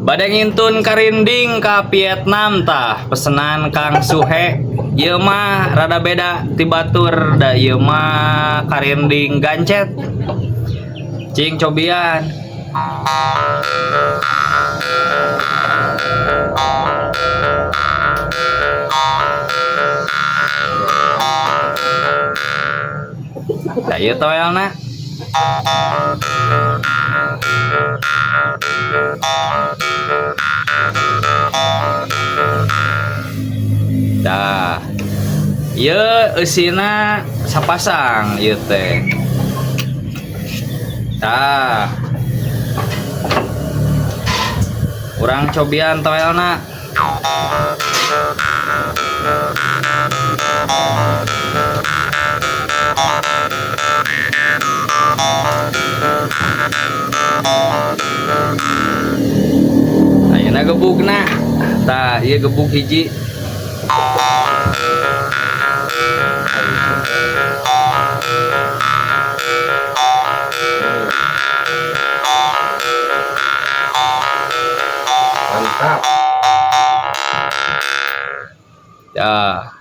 Bade ngintun karinding ka Vietnam tah pesenan Kang Suhe. Ieu mah rada beda ti batur da ieu mah karinding gancet. Cing cobian. Da ieu toelna. Tah. Ieu eusina sapasang ieu teh. Tah. Urang cobian toelna. Ayeuna gebugna. Tah, ieu gebug hiji. Mantap. Tah.